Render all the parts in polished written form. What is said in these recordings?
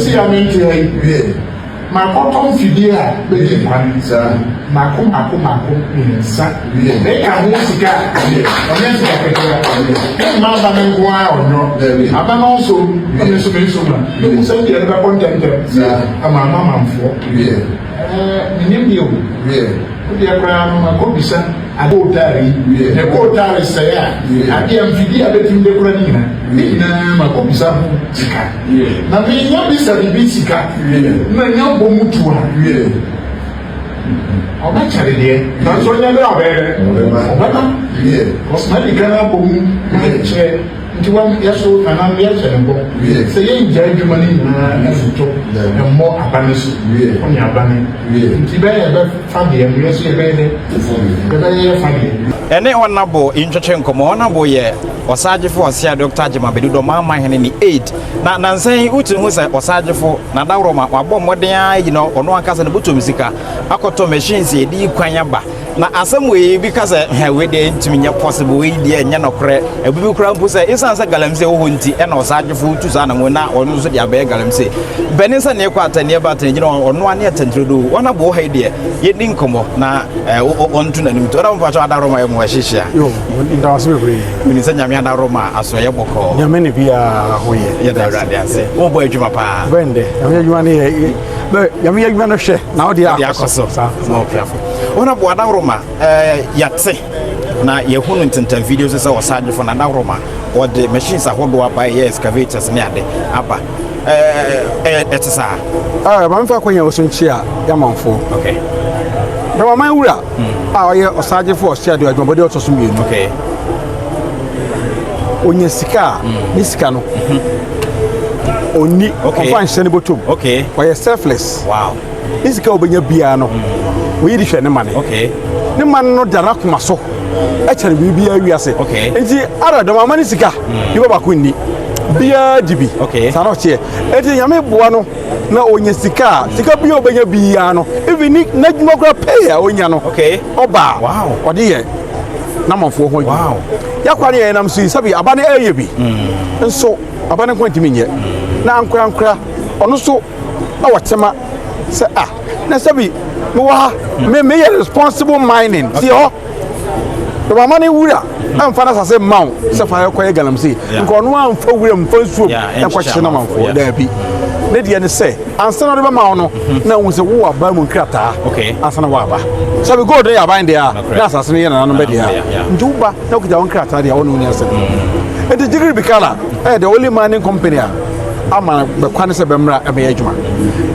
Seesei a mente ha yi, makɔtɔ mfidie a bɛdi kwan mako mako mako mmiɛnsa. Meka ho sika a, ɔnyɛ sika ketewa. Mma aba no nko ara ɔnyɔ. Aba no nso, ɔno nso me nso ma. Mehu sɛ deɛ no bɛkɔ ntɛmntɛm ama ama amanfoɔ. Menim deɛ o. Wodeɛ koraa no makɔbisa akootaare yi. Na kootaare sɛe a, adeɛ mfidie a bɛtumi de kora no nyinaa, ne nyinaa makɔbisa ho sika. Na menya bisa biribi sika na nya bɔ mu tu a, ɔbɛkyɛre deɛ, nanso ɔnyɛ dɛ ɔbɛyɛ dɛ ɔbɛma. Ɔsoma di kan abɔ mu kyerɛ nti wɔn yɛso nana yɛhyɛ ne bɔ sɛ yɛngya adwuma no nyinaa nto mmɔ aba no so ɔne aba no nti bɛyɛ yɛbɛfa deɛ no yɛso yɛbɛyɛ dɛ yɛbɛyɛ yɛfa deɛ. Ɛne Ɔnabo ntwetwe nkɔmmɔ. Ɔnabo yɛ Ɔsagyefo Ɔsea Dɔkta Agyemang Badu Dɔmaaman Hene ne aid. Na nnansa yi wotumi hu sɛ Ɔsagyefo Nadaworoma wabɔ mmɔden ara ayi no ɔno ankasa ne bɔtɔm sika akɔtɔ machines a yɛde yi kwan aba. Na asɛm wei bi ka sɛ hɛ wei deɛ ntumi nyɛ possible, wei deɛ ɛnyɛ nɔkorɛ. Ebi bi koraa mpo sɛ esiane sɛ galamsey wɔ hɔ nti ɛna Ɔsagyefo tu saa anamɔ na ɔno nso de abɛyɛ galamsey. Bɛne sɛ neɛ kɔ atɛnneɛ ba atɛngyina ɔno ane atɛntirodo wɔn aboɔ ha yi deɛ yɛdi nkɔmmɔ na ɔnto n'anim to. Ɔda mo pakyɛ adaworoma yɛ mo ahyehyia. Yo, ndawase bebree. Menim sɛ Nyame adaworoma asoɛyɛ bɔkɔɔ. Nyame ne biara ho yɛ. Yɛda Awurade ase. Wobɔ adwuma paa. Bɛn dɛ, Nyame adwuma no yɛ, bɛ Nyame adwuma no hwɛ na wode akɔ so. Saa. Ma ɔpiafo. Wɔn abo adaworoma yɛate na yɛhunu ntentan video so sɛ ɔsagyefo na adaworoma wɔde machines ahodoɔ aba ɛyɛ excavators ne ade aba. Ɛte saa. Maame fa akɔnya wɔ so nkyia yamanfoɔ. Okay. Na waman wura a ɔyɛ ɔsagyefo ɔhyɛ de adwumabɔde ɔtɔ so mmienu. Okay. Onya sika a ne sika no ɔnni ɔmfa nhyɛ ne bɔtɔm. Okay. Ɔyɛ selfless. Wow. Ne sika a ɔbɛnya biara no oyi de hwɛ ne mane. Okay. Ne mane no da n'akoma so ɛkyɛn biribiara wiase. Okay. Nti ara dɔm ama ne sika nipa baako nni biara di bi. Okay. Saa na ɔteɛ. Nti Nyame boa no na ɔnya sika a sika bi a ɔbɛnya biara no even ni n'adwuma koraa pay a ɔnya no. Okay. Ɔba Wow. ɔde yɛ n'amanfoɔ ho adwuma. Wow. Yɛakwa ne yɛn nam so yi sɛbi aba no ɛyɛ bi. Nso aba no nko ntumi nyɛ. Na ankorankora ɔno nso ɛwɔ tema sɛ ah na sɛbi mewɔ ha me meyɛ responsible mining tie hɔ. Dɔmama ne wura ɛmfa n'asase mma wo sɛ fa kɔyɛ galamsey. Nka ɔno amfa wura mfa nsuom ɛnkɔkyere n'amanfoɔ. Daabi. Ne deɛ ne sɛ ansa na ɔde bɛma wo no na wohu sɛ wowɔ aban mu nkrataa ansa na woaba. Sɛbi gold no yɛ aban deɛ a na asase no yɛ nananom bɛ deɛ a nti woba na wokita wo nkrataa deɛ a wo ne wo nni asɛm. Nti Jigiri Bikala ɛyɛ the only mining company a ama bɛkwane sɛ bɛmmra ɛbɛyɛ adwuma.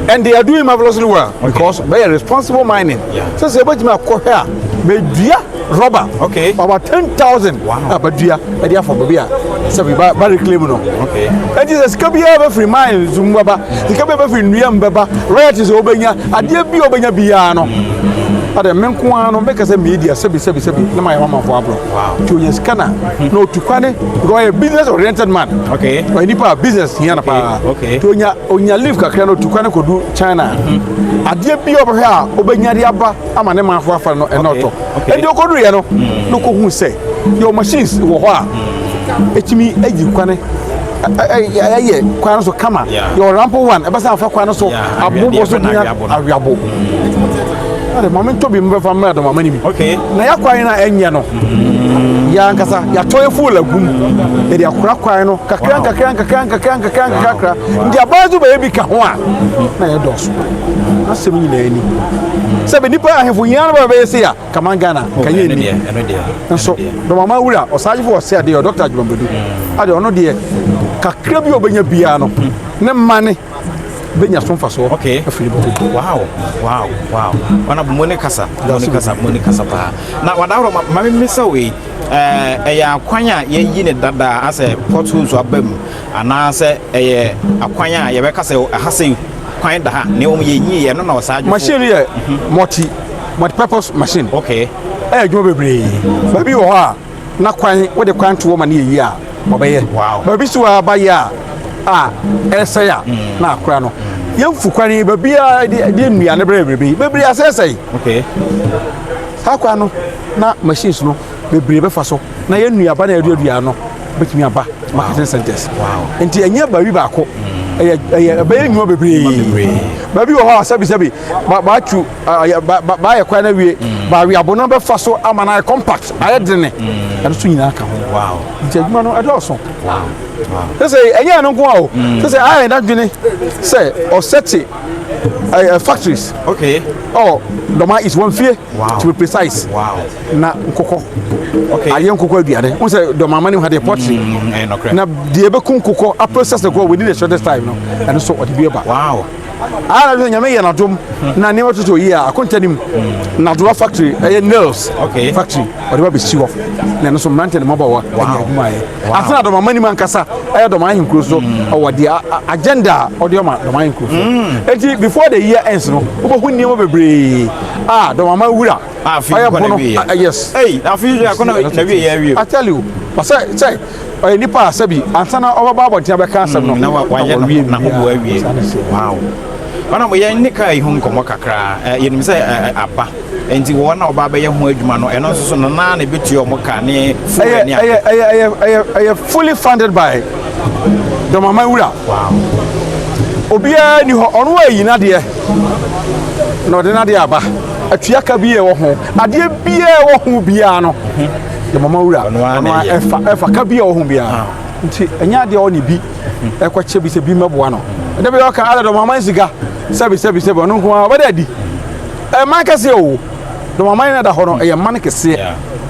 And they are doing marvelously well because bɛyɛ responsible mining. Sɛ sɛ yɛbɛtumi akɔhwɛ a bɛdua rɔba okay. about 10,000 a bɛdua ɛde afa baabi a sɛ ba ba reclaim no. Okay. Enti sɛ sika biara bɛfiri mine so mu bɛba, sika biara bɛfiri nnua mu bɛba, royalties a wobɛnya, adeɛ bi a wobɛnya biara no, ade me nko ara no mɛka sɛ meedi a sɛbi sɛbi sɛbi na mayɛ mamanfoɔ aborɔ. Nti onya sika na na otu kwane because ɔyɛ business oriented man. Okay. Ɔyɛ nipa a business hia no paa. Okay. Nti onya onya leave kakra na otu kwane kɔdu China. Adeɛ bi a ɔbɛhwɛ a obɛnya de aba ama ne manfo afa no ɛna ɔtɔ. Ɛnti ɔkɔduruiɛ no na ɔkɔhuu sɛ yɛwɔ machines wɔ hɔ a ɛtumi ayi kwane ɛyɛ kwan no so kama. Yɛwɔ rampo one ɛbɛsan afa kwan no so abobɔ so dunya aweabo. Ade maame ntɔ bi mbɛfa mmra dɔm amani bi. Na yɛ kwan no a ɛnyɛ no yɛ ankasa yɛatɔ yɛ fuel agum yɛde akora kwan no kakra nkakra nkakra nkakra nkakra nkakra nti aban nso bɛyɛ bi ka ho a na yɛ dɔɔso. Asɛm nyinaa ni sɛ bɛ nipa ahemfo nyinaa no bɛyɛ se a kaman Ghana ka yɛ ni nso dɔmama wura ɔsagyefo ɔsɛ adeɛ Dr. Agyemang Badu ade ɔno deɛ kakra bi a ɔbɛnya biara no ne mma ne bɛnya so mfasoɔ afiri bɔtɔ. Wow wow wow ɔna mo ne kasa mo ne kasa mo ne kasa paa na wadaworo ma ma mmisa wei ɛyɛ akwan a yɛyi ne dada asɛ potholes aba mu anaasɛ ɛyɛ akwan a yɛbɛka sɛ ɛha sɛ kwan da ha na wɔn yɛnyi yɛ no na ɔsaa machine yɛ multi purpose machine. Okay. Ɛyɛ adwuma bebree. Baabi wɔ hɔ a na kwan wode kwan to hɔ ma no yɛ yie a ɔbɛyɛ. Wow. Baabi so a ba yɛ a a ɛsɛe a na akora no. Yɛmfu kwan yi baabi a de de nnuane brɛ bebree bebree asɛesɛe. Okay. Saa kwan no na machines no bebree bɛfa so na yɛn nnuaba na yɛduadua no bɛtumi aba marketing centers. Wow. Nti ɛnyɛ baabi baako. Ɛyɛ ɛyɛ ɛbɛyɛ nnwuma bebree. Baabi wɔ hɔ a sɛbi sɛbi ba baatu ba ba baayɛ kwan no awie mm. baawi abo no bɛfa so ama no ayɛ compact ayɛ dene mm. ɛno so nyinaa ka ho. Wow. Nti adwuma no ɛdɔɔso. Wow. Sɛ sɛ ɛnyɛ ɛno nko a o. Mm. Sɛ sɛ ayɛ n'adwene sɛ ɔsɛte ɛɛ factories. Okay. Ɔ Dɔma is wɔn fie. Wow. To be precise. Wow. Na nkokɔ. Okay. Ayɛ nkokɔ aduane. N sɛ dɔm ama ne ho adeɛ poultry. Mm, na deɛ ɛbɛku nkokɔ a process nkokɔ within the shortest time no ɛno so ɔde bi ba. Wow. Ara na nyame yɛ n'adom na nneɛma toto yie a akonta nim nadoa factory ɛyɛ nails okay. factory ɔde ba bɛsi hɔ na ɛno so mmerante ne mmabaawa anya adwuma ayɛ asena dɔm ama nim ankasa ɛyɛ dɔm ahenkuro so ɔwɔ deɛ agenda a ɔde ɔma dɔm ahenkuro so eti before the year ends no wobɛhu nneɛma bebree a dɔm ama wura ɔyɛ pono yes I tell you sɛ sɛ ɔyɛ nipa a sɛbi ansa na ɔbɛba abɔnten abɛka asɛm no na wayɛ na wawie wow ɔna mo yɛn ne kaa yi ho nkɔmmɔ kakra yɛnim sɛ aba nti wɔn a ɔba abɛyɛ ho adwuma no ɛno nso so no naa na ebetua wɔn ka ne fuel ne ade. Ɛyɛ ɛyɛ ɛyɛ ɛyɛ fully funded by Dɔmaman wura. Wow. Obiara ni hɔ ɔno ayi n'adeɛ na ɔde n'adeɛ aba atua ka bi a ɛwɔ ho adeɛ biara ɛwɔ ho biara no Dɔmaman wura ɔno ɛfa ɛfa ka bi a ɛwɔ ho biara nti ɛnyɛ adeɛ ɔne bi ɛkɔkyɛ bi sɛ bi mɛboa no ɛdɛ bi ɔka ada Dɔmaman sika sɛbi sɛbi sɛbi ɔno nko ara ɔbɛda adi. Ɛman kɛseɛ o. Dɔm aman no da hɔ no, ɛyɛ man kɛseɛ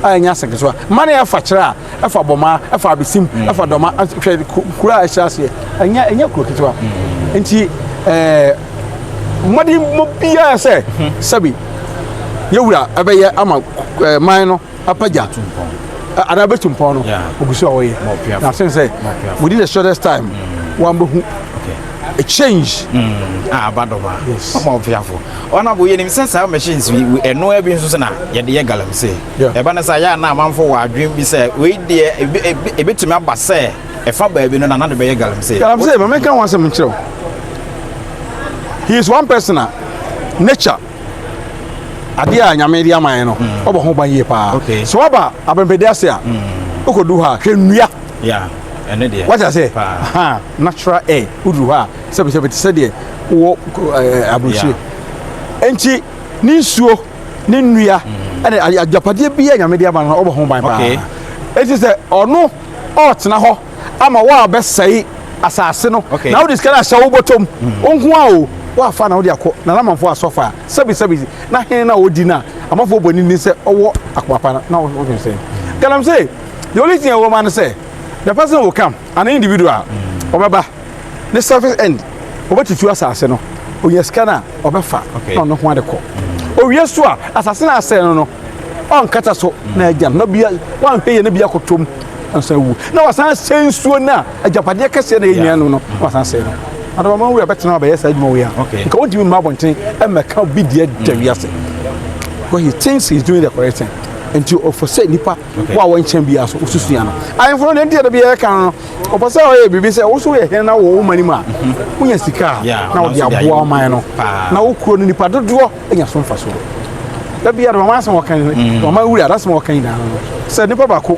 a ɛnyɛ asɛm ketewa. Man a ɛfa kyerɛ a, ɛfa bɔmaa, ɛfa abesim, mm. ɛfa dɔma, hwɛ kuro a ɛhyɛ aseɛ. Ɛnyɛ ɛnyɛ kuro ketewa. Mm. Nti ɛɛ mmɔden mo biara sɛ mhm. sɛbi yɛwura ɛbɛyɛ ama ɛɛ man no apagya anaa bɛtu mpɔn no ogu so a wɔyɛ. Na sen sɛ within the shortest time mm. wɔn bɛhu a change. Mm. Ah, abadɔma. Yes. Ɔma ɔpiafo. Ɔnabo yɛnim sɛ saa machines yi ɛnoa bi nso so na yɛde yɛ galamsey. Ɛba no sɛ ayɛ a na amanfo wɔ adwene bi sɛ wei deɛ ebetumi aba sɛ ɛfa baabi no na na de bɛyɛ galamsey. Galamsey ma menka ho asɛm nkyerɛ wo. He is one person a nature adeɛ a nyame de ama yɛn no mm. ɔbɔ ho ban yie paa. So waba abɛmpɛde ase a mm. wokɔdu hɔ a hwɛ nnua. Wate ase? Natural air woduru hɔ a sɛbisɛbi te sɛ deɛ wɔ aburokyire nti ne nsuo ne nnua mm. ɛne agyapadeɛ bi a nyame de ama no ɔbɔ ho ban paa eti sɛ ɔno ɔtena hɔ ama wɔn a bɛsɛe asase no na wode sika no ahyɛ wo bɔtɔm mm. wo nko a o woafa na wode akɔ na lamanfoɔ asɔfa a sɛbisɛbi na hene na ɔdi no a amanfoɔ bɔ ne ni sɛ ɔwɔ akoma pa no na wodwen sɛ galamsey the only thing ɛwɔ ma no sɛ the person will come an individual ɔbɛba ne surface end ɔbɛtutu asase no onya sika no a ɔbɛfa na ɔno ho ade kɔ owie so a asase no asɛe no no ɔnkata so na agya no na bia wanhwɛ yɛ na bi akɔtɔm nsa wu na wasan sɛ nsuo no a agyapadeɛ kɛseɛ na yɛnyina no no na wasan sɛ no adabama wura bɛtena abɛyɛ saa adwuma wei a nka wɔntumi mma abɔnten mmɛka obi deɛ da wiase because he thinks he is doing the correct thing nti ɔfɔ sɛ nipa wo a wɔnkyɛn biara so wosusua no ahemfo no deɛ nti yɛde bi yɛka no no ɔpɛ sɛ ɔyɛ biribi sɛ wo so yɛ hene na wɔ wo man mu a wonya sika a na wode aboa ɔman no na wo kuro no nipa dodoɔ anya so mfasoɔ da biara mama asɛm ɔka mm. mama wura asɛm ɔka nyinaa no sɛ nipa baako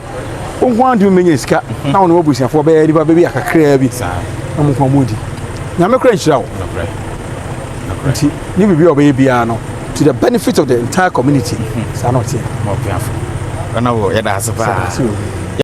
wo nko ara ntumi mmɛnya sika mm-hmm. na wo ne w'abusuafoɔ bɛyɛ nipa bɛbi akakraa bi na mo nko ara mo di nyame kora nhyira wo nti ne biribi a ɔbɛyɛ biara no to the benefit of the entire community mm-hmm. saa na ɔteɛ ɔna wɔ yɛda ase paa.